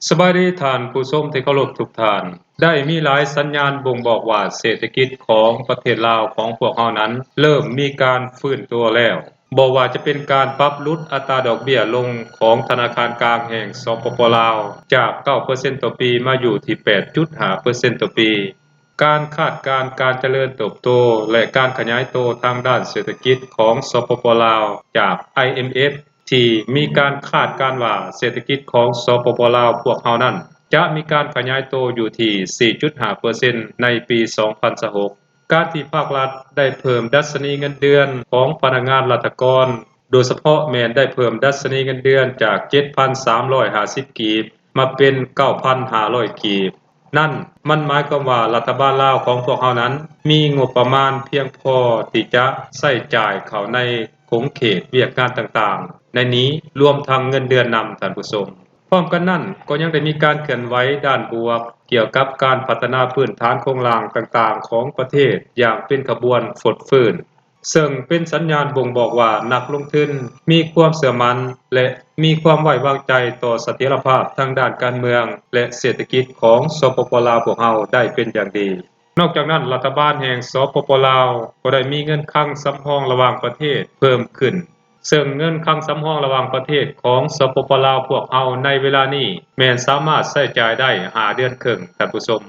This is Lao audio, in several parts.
ສະບາຍດີທ່ານຜູ້ຊົມທີ່ເຄົາລົບທຸກທ່ານ. ໄດ້ມີຫຼາຍສັນຍານບົ່ງບອກວ່າເສດຖະກິດຂອງປະເທດລາວຂອງພວກເຮົານັ້ນເລີ່ມມີການຟື້ນຕົວແລ້ວ. ບໍ່ວ່າຈະເປັນການປັບຫຼຸດອັດຕາດອກເບ້ຍລົງຂອງທະນາຄານກາງແຫ່ງ ສປປ ລາວ ຈາກ ເກົ້າເປີເຊັນຕໍ່ປີ ມາຢູ່ທີ່ ແປດຈຸດຫ້າເປີເຊັນຕໍ່ປີ, ການຄາດການການຈະເລີນເຕີບໂຕ ແລະ ການຂະຫຍາຍໂຕທາງດ້ານເສດຖະກິດຂອງ ສປປ ລາວ ຈາກ ໄອເອັມເອັຟ ທີ່ມີການຄາດການວ່າເສດຖະກິດຂອງ ສປປ ລາວ ພວກເຮົານັ້ນ ຈະມີການຂະຫຍາຍໂຕຢູ່ທີ່ ສີ່ຈຸດຫ້າເປີເຊັນ ໃນປີສອງພັນຊາວຫົກ. ການທີ່ພາກລັດໄດ້ເພີ່ມດັດຊະນີເງິນເດືອນຂອງພະນັກງານລັດຖະກອນ, ໂດຍສະເພາະແມ່ນໄດ້ເພີ່ມດັດຊະນີເງິນເດືອນຈາກ ເຈັດພັນສາມຮ້ອຍຫ້າສິບ ກີບ ມາເປັນ ເກົ້າພັນຫ້າຮ້ອຍ ກີບ ນັ້ນ, ມັນໝາຍຄວາມວ່າລັດຖະບານລາວຂອງພວກເຮົານັ້ນ ມີງົບປະມານພຽງພໍທີ່ຈະໃຊ້ຈ່າຍເຂົ້າໃນຂົງເຂດວຽກງານຕ່າງໆ ໃນນີ້ລວມທັງເງິນເດືອນນຳ, ທ່ານຜູ້ຊົມ. ພ້ອມກັນນັ້ນ, ກໍຍັງໄດ້ມີການເຄື່ອນໄຫວດ້ານບວກ ກ່ຽວກັບການພັດທະນາພື້ນຖານໂຄງລ່າງຕ່າງໆຂອງປະເທດຢ່າງເປັນຂະບວນຟົດຟື້ນ, ເຊິ່ງເປັນສັນຍານບົ່ງບອກວ່ານັກລົງທຶນມີຄວາມເຊື່ອໝັ້ນ ແລະ ມີຄວາມໄວ້ວາງໃຈຕໍ່ສະຖຽນລະພາບທາງດ້ານການເມືອງ ແລະ ເສດຖະກິດຂອງ ສປປ ລາວ ພວກເຮົາໄດ້ເປັນຢ່າງດີ. ນອກຈາກນັ້ນ, ລັດຖະບານແຫ່ງ ສປປ ລາວ ກໍໄດ້ມີເງິນຄັງສຳຮອງລະຫວ່າງປະເທດເພີ່ມຂຶ້ນ, ເຊິ່ງເງິນຄັງສຳຮອງລະຫວ່າງປະເທດຂອງ ສປປ ລາວ ພວກເຮົາໃນເວລານີ້ ແມ່ນສາມາດໃຊ້ຈ່າຍໄດ້ຫ້າເດືອນເຄິ່ງ, ທ່ານຜູ້ຊົມ.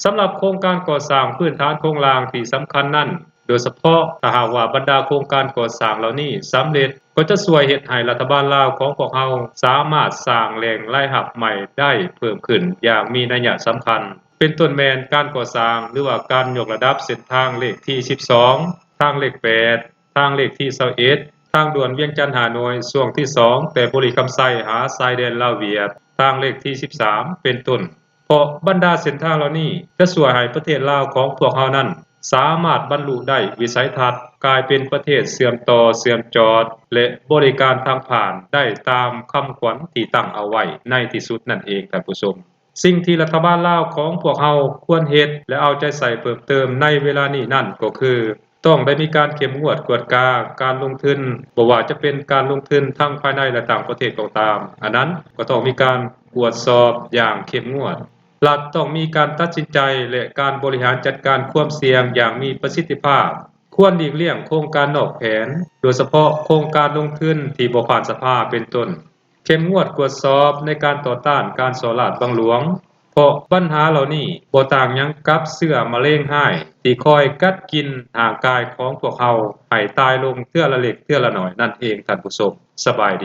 ສຳລັບໂຄງການກໍ່ສ້າງພື້ນຖານໂຄງລ່າງທີ່ສຳຄັນນັ້ນ, ໂດຍສະເພາະຖ້າຫາກວ່າບັນດາໂຄງການກໍ່ສ້າງເຫຼົ່ານີ້ສຳເລັດ, ກໍຈະຊ່ວຍເຮັດໃຫ້ລັດຖະບານລາວຂອງພວກເຮົາສາມາດສ້າງແຫຼ່ງລາຍຮັບໃໝ່ໄດ້ເພີ່ມຂຶ້ນຢ່າງມີໄນຍະສຳຄັນ, ເປັນຕົ້ນແມ່ນການກໍ່ສ້າງ ຫຼືວ່າການຍົກລະດັບເສັ້ນທາງເລກທີສິບສອງ, ທາງເລກແປດ, ທາງເລກທີຊາວເອັດ, ທາງດ່ວນວຽງຈັນ-ຮ່າໂນ້ຍ ຊ່ວງທີສອງ ແຕ່ບໍລິຄຳໄຊຫາຊາຍແດນລາວ-ຫວຽດ, ທາງເລກທີສິບສາມ ເປັນຕົ້ນ. ເພາະບັນດາເສັ້ນທາງເຫຼົ່ານີ້ຈະຊ່ວຍໃຫ້ປະເທດລາວຂອງພວກເຮົານັ້ນ ສາມາດບັນລຸໄດ້ວິໄສທັດກາຍເປັນປະເທດເຊື່ອມຕໍ່, ເຊື່ອມຈອດ ແລະ ບໍລິການທາງຜ່ານໄດ້ຕາມຄຳຂວັນທີ່ຕັ້ງເອົາໄວ້ໃນທີ່ສຸດນັ້ນເອງ, ທ່ານຜູ້ຊົມ. ສິ່ງທີ່ລັດຖະບານລາວຂອງພວກເຮົາຄວນເຮັດ ແລະ ເອົາໃຈໃສ່ເພີ່ມເຕີມໃນເວລານີ້ນັ້ນກໍຄື ຕ້ອງໄດ້ມີການເຂັ້ມງວດກວດກາການລົງທຶນ, ບໍ່ວ່າຈະເປັນການລົງທຶນທັງພາຍໃນ ແລະ ຕ່າງປະເທດກໍຕາມ, ອັນນັ້ນກໍຕ້ອງມີການກວດສອບຢ່າງເຂັ້ມງວດ. ລັດຕ້ອງມີການຕັດສິນໃຈ ແລະ ການບໍລິຫານຈັດການຄວາມສ່ຽງຢ່າງມີປະສິດທິພາບ. ຄວນຫຼີກລ່ຽງໂຄງການນອກແຜນ, ໂດຍສະເພາະໂຄງການລົງທຶນທີ່ບໍ່ຜ່ານສະພາ ເປັນຕົ້ນ. ເຂັ້ມງວດກວດສອບໃນການຕໍ່ຕ້ານການສໍ້ລາດບັງຫຼວງ, ເພາະບັນຫາເຫຼົ່ານີ້ບໍ່ຕ່າງຫຍັງກັບເຊື້ອມະເຮັງຮ້າຍທີ່ຄອຍກັດກິນຮ່າງກາຍຂອງພວກເຮົາໃຫ້ຕາຍລົງເທື່ອລະເລັກເທື່ອລະໜ້ອຍນັ້ນເອງ, ທ່ານຜູ້ຊົມ. ສະບາຍດີ.